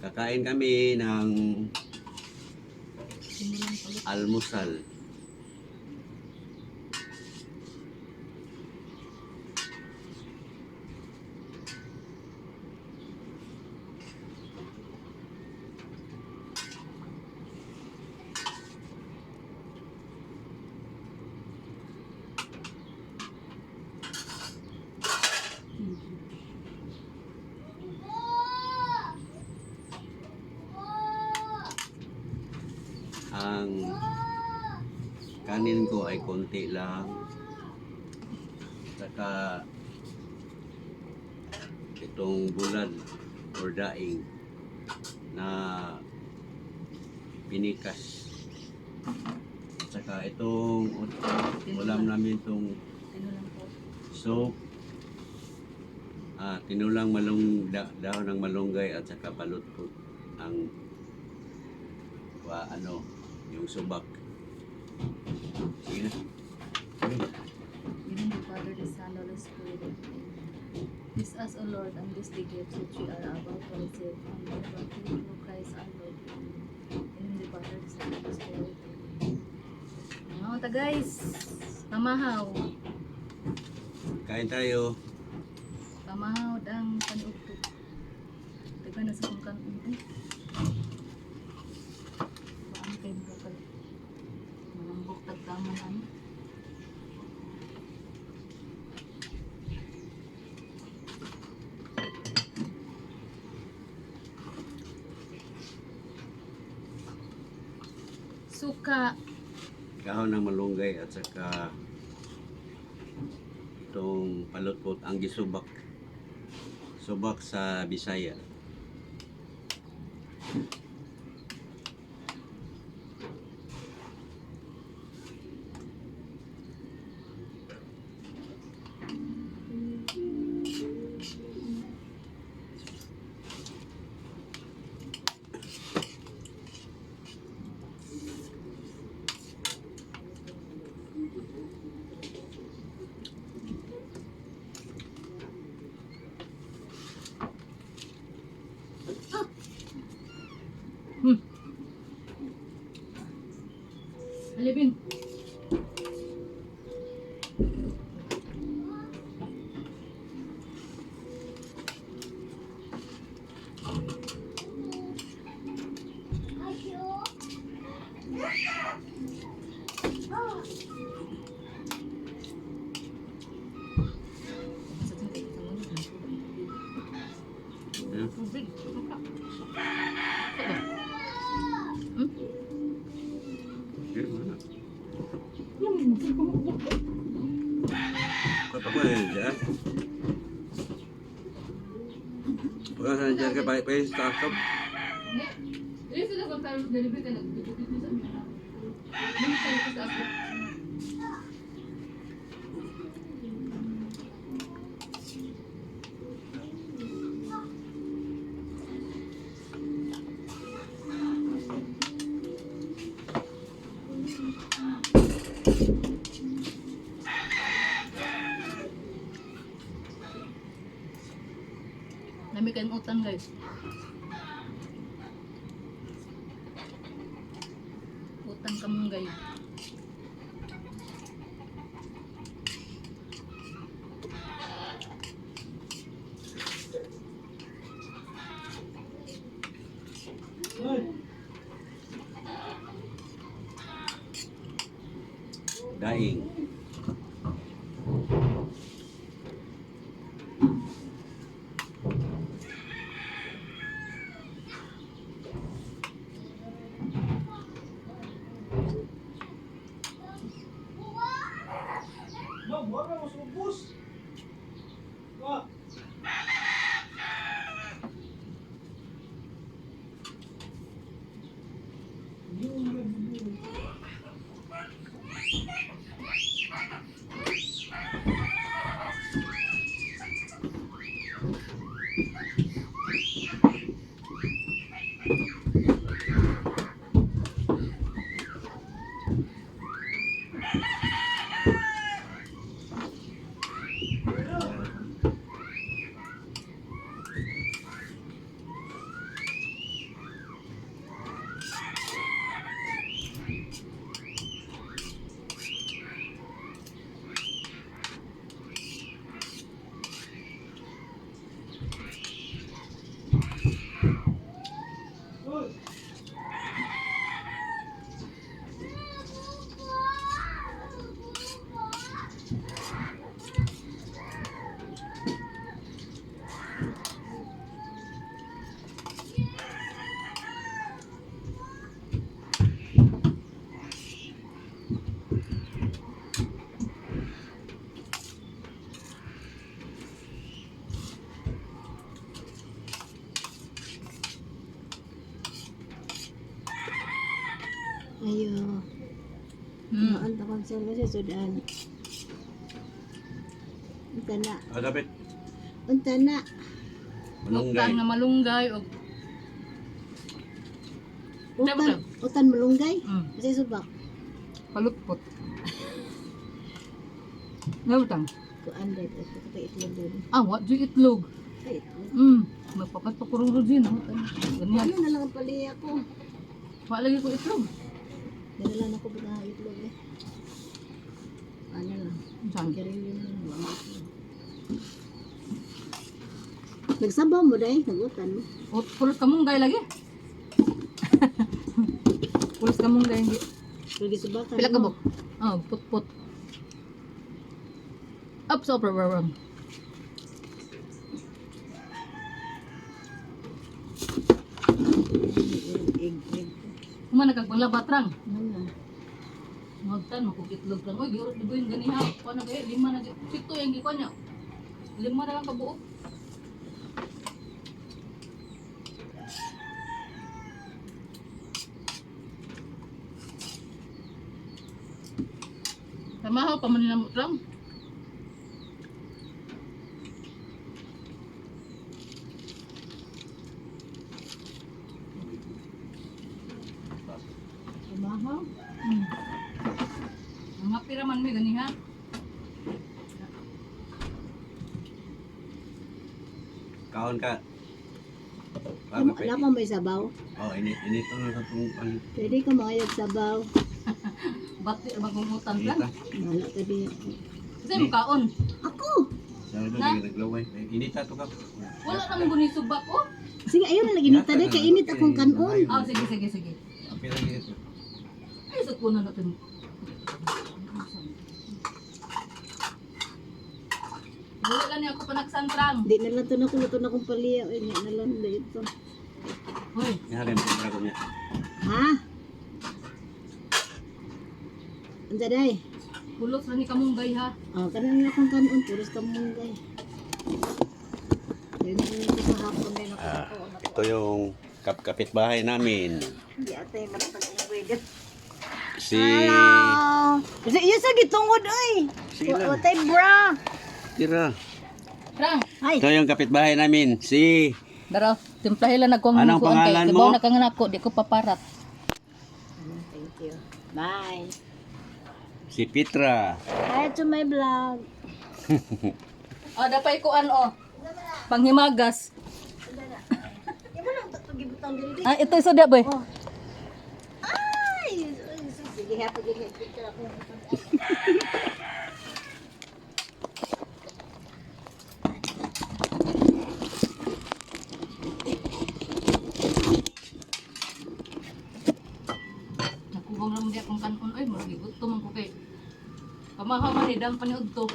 Kakain kami ng almusal. Ang kanin ko ay konti lang. Saka itong bulad or daing na pinikas. Saka itong ulam namin, itong Tinulang po. soup. Tinulang dahon ng malunggay at saka balot po ang ano, yung subak. Sige na. Sige. In the name of the Father, the Son, the Holy Spirit. Amen. Bless us, O Lord, and these thy gifts which we are about to receive from thy bounty through Christ our Lord. Amen. In the name of the Father, the Son, the Holy Spirit. Amen. Mga ta guys, pamahaw. Kain tayo. Pamahaw dang paniudto. Taga na sa kong kanon eh. Baan kayo bukal. Malambok tagtaman ano. Suka. Dahon ng malunggay at saka itong palutpot ang gisubak. Subak sa Bisaya. Alibin. Tubig. Di, wala. Kaya pa ko eh, dyan. Pagka sa dyan ka, pa sa takap. Dili sila kung tayo delivery ka nagdudukit sa amin. Minsan ko sa ako. Nami kayong utang, guys. Utang kamunggay. Daing. No, wala mo subos. Wa. Ayo. Maan ta kong sa sudan. Unta na. Ah, dapat. Unta na. Malunggay. Utan nga malunggay og Utan, utan malunggay. Kasi subak. Palutpot. Nga. Kuan dai ito pa itlog doon. Ah, wa jud itlog. Ay, itlog. Magpapat pa kurong rojin. Ganyan. Ano na lang ang paliya ko. Wa lagi ko itlog. Dala lang ako ba itlog eh. Ano lang. Saan? Garilyo na lang. Wala itlog. Nagsabaw mo dai, nagutan mo. O, pulos kamunggay lagi. Pulos kamunggay hindi. Lagi subakan. Pila ka mo. buk? Oh, put-put. Up so program. Egg, egg. Kuma nagkagpanglabat rang. Ano? Magtan makukitlog lang. Oy, giurot di yung ganiha. Kuha na kayo, lima na. Sito yung gikuha niya. Lima na lang kabuok. Tamahaw pa man nila mo rang. Tumahaw. Mga pira man may ganiha. Kaon ka. Lama, Bago pwede. lama may sabaw. Oh, init init na sa itong ano. Pwede ka makayag sabaw. Bati magungutan Init lang. ah. Wala ka di. Kasi mukaon. Ako! Sa ito, Na? sige, naglaway. Eh, init ato ka. Wala naman guni subak oh. Sige, ayun na lagi nita dai kay init akong kanon. Ah, sige, sige, sige. Apil lang dito. Ay, sa kuna natin. Wala lang niya ako panagsantrang. Di na lang to na ko luto na akong paliya. Ay, nga na lang dito. Hoy, Nga rin, pera ko niya. Ha? Unsa day? pulos ra ni kamunggay ha. Oh, kanan na akong kanon puros kamunggay. Dili na ko sa hapon din ako. Ah, ito yung kapitbahay namin. Di ate marapag ang pwede. Si... Hello. Kasi iya sa gitungod oy. Sige lang. Watay bra. Tira. Rang, Ay, Ito yung kapitbahay namin. Si... dara, timplahe lang nagkuang Anong kuan kay pangalan kibaw mo? na kang nako, di ko paparat. Thank you. Bye. Si Petra. Hi to my vlog. Oh, dapay kuan oh. Panghimagas. Imo lang to gibutang diri. Ah, ito isa boy. Oh. Ay, sige ha pag picture ako. Nakubong lang di akong kanon oy, murag gutom man ko kay. Pamahaw man ni dang paniud to.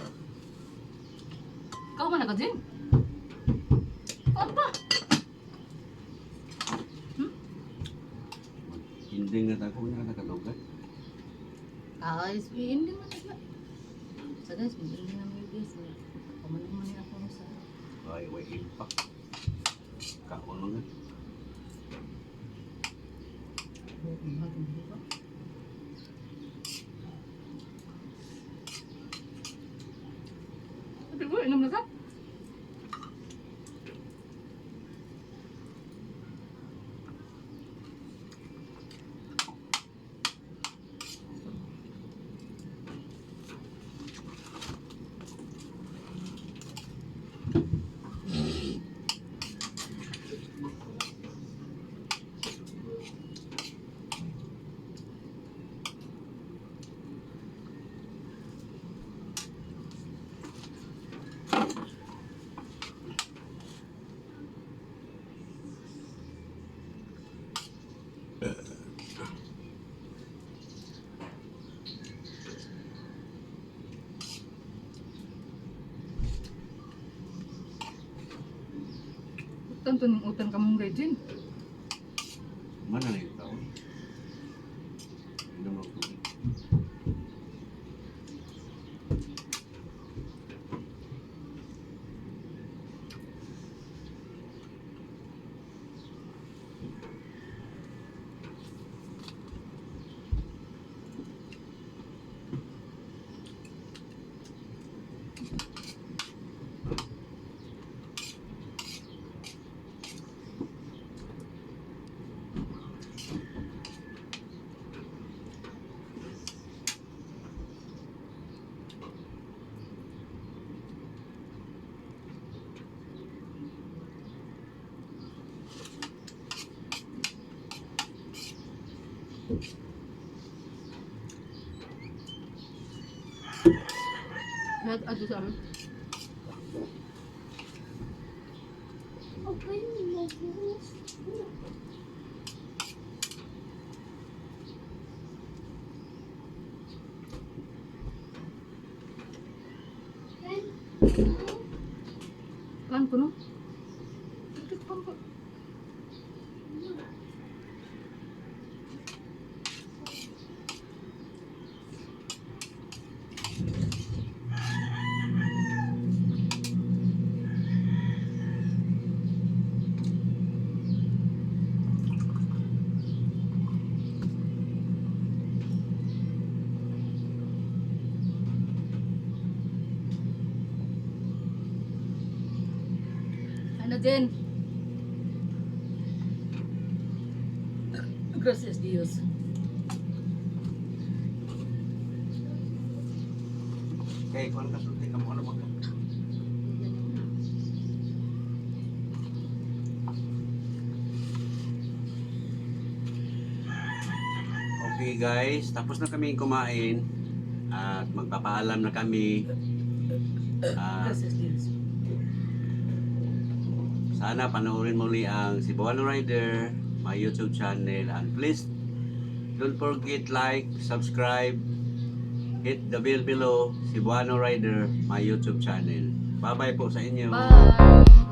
Ikaw man na ka Jin? Kuan pa. Hindi nga ako na nakalugan. Guys, hindi na na. Sa guys, hindi na may guys. Pamanong man ako sa Ay, way impact. Kaon nga. Sabi ko, inom na ka? Utan to ning utan kamong Regine. Mana na yung tao? Inom ng tubig. Lahat ato sa amin. Open mo buhos. Kan ko no? Bakit pan ko? Ano din? Gracias Dios. Kay kuan ka sulti ka mo ano ba? Okay guys, tapos na kami kumain at magpapaalam na kami. At Gracias Dios. sana panoorin muli ang Cebuano Rider, my YouTube channel, and please don't forget like, subscribe, hit the bell below, Cebuano Rider, my YouTube channel. Bye-bye po sa inyo. Bye.